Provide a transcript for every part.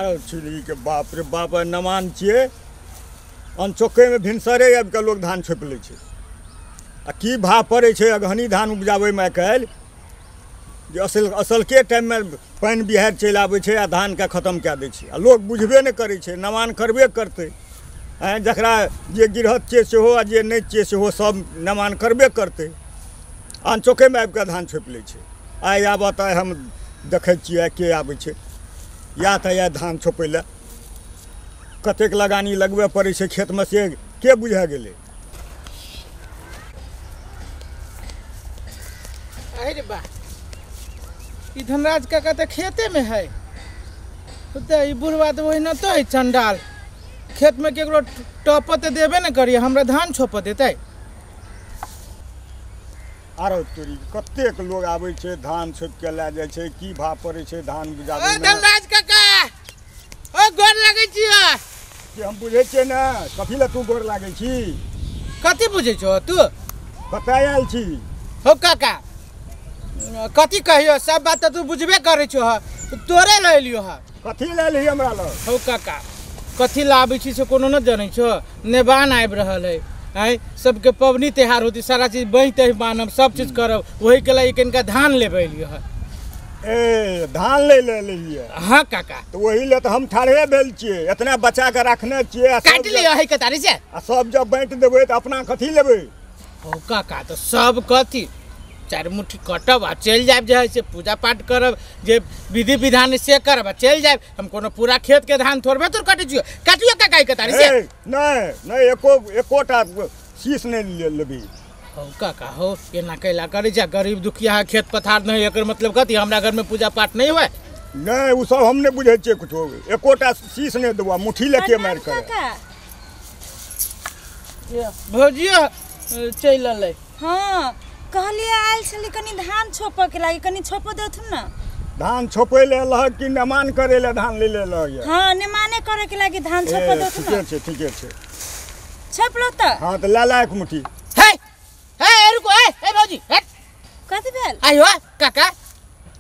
आरे के बाप रे बाप, नमान छियै अनचोकेमे भिनसरे आबि कऽ लोक धान छोपि लै छै। आ की भाव पड़ै छै अगहनी धान उपजाबैमे आइ काल्हि, जे असल असलके टाइममे पानि बिहाड़ि चलि आबै छै आ धानके खतम कए दै छै। आ लोक बुझबे नहि करै छै, नमान करबे करतै। आँय, जकरा जे गिरहत छियै सेहो आ जे नहि छियै सेहो सब नमान करबे करतै। अनचोकेमे आबि कऽ धान छोपि लै छै। आइ आबत, आइ हम देखै छियै आइ के आबै छै, या तऽ आइ धान छोपै लए कतेक लगानी लगबे पड़ै छै खेतमे, से के बुझा गेलै। अरे बा, ई धनराज काका तऽ खेतेमे है। तऽ ई बुढ़वा तऽ ओहिना तो है चंडाल, खेतमे केकरो टप तऽ देबे ने करिए, हमरा धान छोप देतै। आरो तोरी कतेक लोग आबै छै धान छोपि के लए जाइ छै, की भाव पड़ै छै धान उपजाबैमे। धनराज काका, ओ गोर लगै छियै। कि हम बुझै छियै ने, कथी लए तू गोर लागै छी? कथी बुझै छौ तू? कतऽ आयल छी? हो काका, कथी कहियो, सब बात तऽ तू बुझबे करै छौ, तोरे लए एलियो हँ। कथी लए एलही हमरा लग? हौ काका, कथी लाबै छी से कोनो नहि जनै छौ। नेबान आबि रहल है, आँय सबके पबनी त्योहार होती, सारा चीज बहि तहि बान्हब, सब चीज करब, वही के लिए कनिका धान लेबै एलियो हँ। ए धान लै लए एलियै? हाँ काका। तऽ ओही लए तऽ हम ठाढ़े भेल छियै, एतना बचा कऽ रखने छियै। काटि लिअ है कतारी से। आ सब जब बाँटि देबै तऽ अपना कथी लेबै? हौ काका, तऽ सब कथी चारि मुट्ठी कटब आ चलि जायब, जे है से पूजा पाठ करब, जे विधि विधान से करब आ चलि जायब। हम कोनो पूरा खेतके धान थोड़बे तोड़ कटै छियो। काटियो काका कतारी से। नहि नहि, एको एकोटा शीश नहि लेबही। हौ काका हौ, एना कैला करै छै? गरीब दुखिया खेत पथार नहि, एकर मतलब कथी हमरा घरमे पूजा पाठ नहि हुए? नहि, ओ सब हम नहि बुझै छियै कुछो, एकोटा शीश नहि देबो, मुट्ठी लेके मारि करे। भौजियो चलि अलै। हाँ, कहलियै आयल छलै कनि धान छोपऽ के लागि, कनि छोप देथुन ने। धान छोपै लए लहक कि नेमान करै लए धान लै लए लहक? हाँ, नेमाने करे के लागि धान छोप देथुन। ठीके छै, ठीके छै, छोप लो तऽ। हाँ तऽ लए ला एक मुट्ठी। हे हे रुको, ए ए भौजी, कथी भेल? आइयो काका,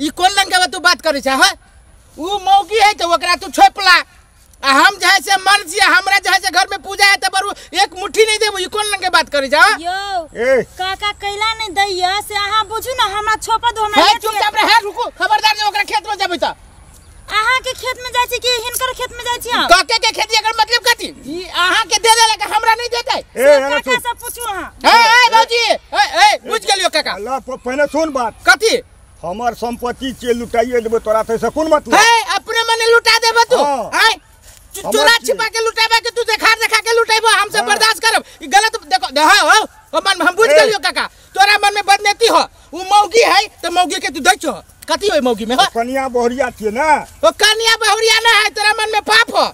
ई कोन रंग के तू बात करै छै? हाँ, उ मौगी है तऽ ओकरा तू छोपला, आ हम जे है से मर्द छियै, हमरा जे है से घर में पूजा है तऽ बरू एक मुट्ठी नहीं देबो, ई कोन रंग के बात करै छै? यौ काका, कैला नहीं दैया से अहाँ बुझू ना, हमरा छोप दो। हमरा चुपचाप रह, रुकू, खबरदार जे ओकरा खेत में जेबै तऽ। अहाँ के खेत में जाइ छी कि हिनकर खेत में जाइ छी? हम काके के खेत, एकर मतलब कथी? ई अहाँ के दे देलक, हमरा नहीं देतै। ए काका से पूछू अहाँ। ए ए भौजी, ए ए बुझ गेलियो काका। अल्लाह, पहिने सुन बात। कथी? हमर संपत्ति के लुटाइए देबै तोरा तऽ से कोन मतलब? हे अपने मने लुटा देबो तू? आय चोरा छिपा के लुटाबे के तू देखा देखा के लुटाइबो, हमसे बर्दाश्त करब ई गलत? देखो हां हो, ओ मन हम बुझ गेलियो काका, तोरा मन में बदनेती हो। उ मौगी है त मौगी के तू दै छो, कथी होय मौगी में? हो कनिया बहुरिया छियै ना। ओ कनिया बहुरिया ना है, तोरा मन में पाप हो।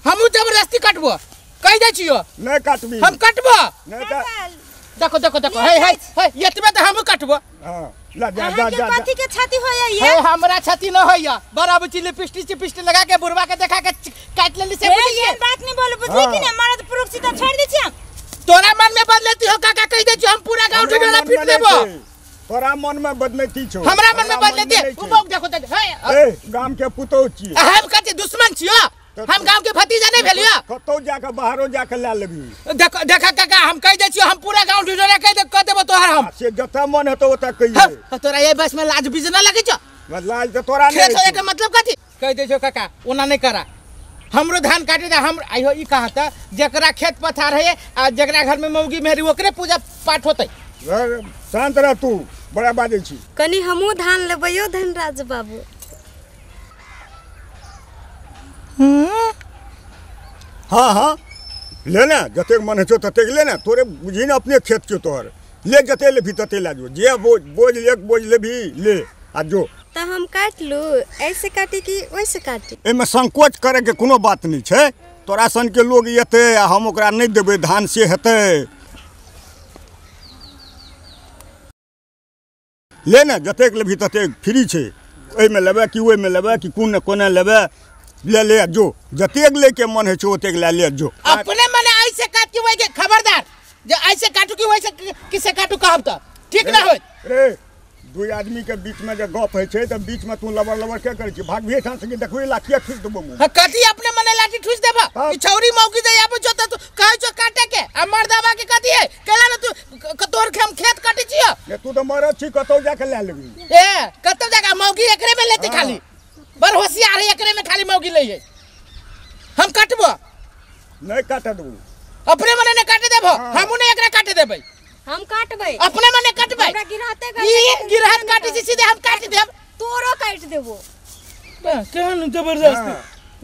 हमहु जबरदस्ती कटबो, कहि दै छियो। नहीं काटबी। हम कटबो नहीं त देखो देखो देखो, हे हे हे एतबे त हमहु कटबो। हां ला जा जा जा। कथी के छाती होया ये? हे हमरा छाती न होया, बड़ा बुची लिपस्टिक चिपिस्टिक लगा के बुढ़वा के देखा के काट लेली से। बुझली? ये बात नहीं बोल, बुझली कि ना? मर्द पुरुष छी त छोड़ दै छी हम। तोरा मन में बदलती हो काका, कहि दै छी हम पूरा गांव ढिढोरा पीट देबो। तोरा मन में बदलती छौ, हमरा मन में बदलती। उ मौक देखो त, हे ए गाम के पुतौ छी, हम कथी दुश्मन छियो? हम गांव के भतीजा नहीं भेलियो? कतौ जाके बाहरो जाके ला लेबी। देखो देखा काका, हम कहि दै छियो, हम पूरा गांव ढिढोरा कहि दे कह देबो तोहर हम। से जतऽ मन हेतौ ओतऽ कहियै। तोरा ये बस में लाज बीज ना लगै छौ? लाज त तोरा नहीं। खेत होय के मतलब कथी? कहि दै छियो काका, ओना नहीं करा, हमरो धान काटे दे। हम आइयो ई कहत जकरा खेत पथार है आ जकरा घर में मौगी मेहरी ओकरे पूजा पाठ होतै। शांत रह तू, बड़ा बाजै छी। कनि हमहूँ धान लेबै यौ धनराज बाबू। हाँ हाँ ले ना, जतेक मन होइ छौ ततेक ले ना, तोरे बुझही ने अपने खेत छौ तोहर, ले जते लेबही तते लए जो, जे बोझ बोझ एक बोझ लेबही ले आ जो। तऽ हम काटि लू, ऐसे काटी कि वैसे काटी? एहिमे संकोच करैके कोनो बात नहि छै, तोरा सनके लोग एतै आ हम ओकरा नहि देबै धान से हेतै। ले ने जतेक लेबही ततेक फ्री छै, एहिमे लेबै कि ओहिमे लेबै कि कोन कोना लेबै, ले ले जो, जतेक लैके मन होइ छौ ओतेक लए ले जो। अपने मने ऐसे काट के वही के, खबरदार जे ऐसे काटू कि वैसे किसे काटू कहब त ठीक ना होत। रे दू आदमी के बीच में जे गप होइ छै तऽ बीच में तू लबर लबर के करै छी? भागबिहे ठाम से कि देखबे लाठिया ठुसि देबो मुँह। हां कथी अपने मने लाठी ठुसि देबो? ई छौरी मौकी जे आबै छौ त तू कहै छौ काटे के आ मर्दाबा के कथी है? केला ने तू तोर हम खेत काटे छियो। ने तू तऽ मरद छी, कतौ जाके लए लेबही। ए कतौ जाके मौगी एकरे में लेती खाली, बड़ होशियार है, एकरे में खाली मौगी लै है। हम काटबो नहीं काटे देबो, अपने मने ने काटे देबो, हमहु ने एकरा काटे देबै। हम काटबै अपने मने काटबै। हमरा गिरहते ई गिरहत काटे छी सीधे हम काट देब, तोरो काट देबो। केहन जबरदस्त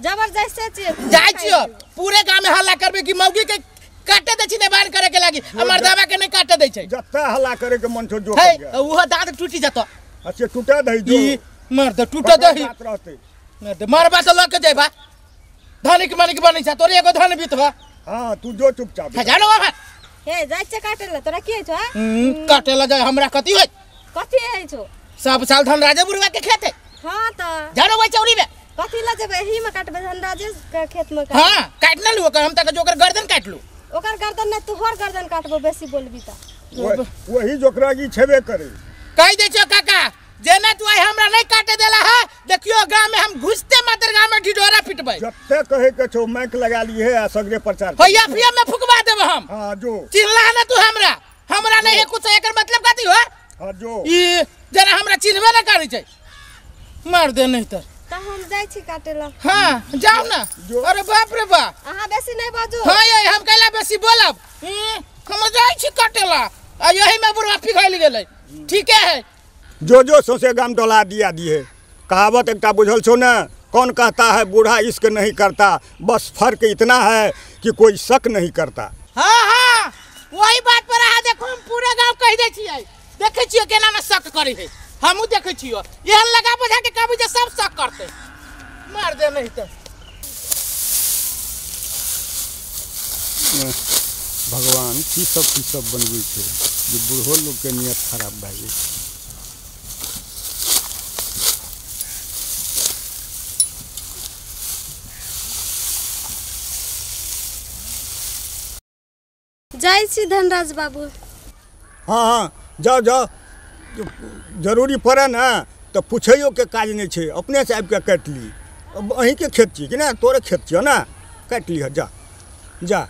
जबरदस्त छी। जाइ छियो पूरे गांव में हल्ला करबे कि मौगी के काटे दे छी ने बान करे के लागी, आ मर्दावा के नहीं काटे दे छै। जत्ता हल्ला करे के मन छौ जो है, उहो दांत टूटी जतो। अच्छा टूटा दही जो ई मर्द टूटा दही मर्द मरबा त ल के जेबा, धनिक मनिक बनै छ तोरे एगो धन बीतबा। हां तू जो चुपचाप जानो बाबा। हे जाइ छै काटे ला, तोरा की होइ छौ? काटे ला जाय हमरा कथी होइ? कथी होइ छौ? सब साल धन राजे बुढ़वा के खेत है। हां त जानो वही चौरी में कथी ला जेबै? एही में काटबै धन राजे के खेत में। हां काट न लू ओकर, हम तक जोकर गर्दन काट लू। ओकर गर्दन नै तोहर गर्दन काटबो बेसी बोलबी त। वही जोकरा की छेबे करे। कहि दे छौ काका जेना तू आई हमरा नहीं काटे देला है, देखियो गांव में हम घुसते मात्र गांव में ढिढोरा पिटबै। जत्ते कहे के छौ माइक लगा ली है आ सगरे प्रचार होया फिया में फुकवा देब हम। हां जो चिल्ला ना तू हमरा, हमरा नहीं है कुछ एकर मतलब कथी हो? हां जो ई जरा हमरा चिन्हबे ना करै छै, मार दे नहीं त। त हम जाइ छी काटे ला। हां जाओ ना। अरे बाप रे बाप, अहां बेसी नहीं बाजू। हां ये हम कैला बेसी बोलब? हम जाइ छी काटे ला आ यही में बुढ़वा पिघल गेलै। ठीके है जो जो सौंसे गाम डोला दिया दिए। कहावत एकटा बुझल छौ ने, कौन कहता है बूढ़ा इश्क नहीं करता, बस फर्क इतना है कि कोई शक नहीं करता। हाँ हाँ वही बात पर अहाँ देखो, हम पूरे गांव कहि दै छियै, देखै छियै केना ने शक करै है, हमहूँ देखै छियै एहन लगा बुझा के कहबै जे सब शक करतै। मार दे नहीं तऽ। भगवान की सब बनबै छै जे बूढ़ो लोकके नियत खराब भए जाइ छै। जाइ छी धनराज बाबू। हाँ हाँ जाओ जाओ, जरूरी पड़े ने तो पूछैयो के काज नहीं छै, अपने से आबिके काटि ली। अब अहीँके खेत छी कि ने? तोरे खेत छियौ ने, काटि लिह जा जा।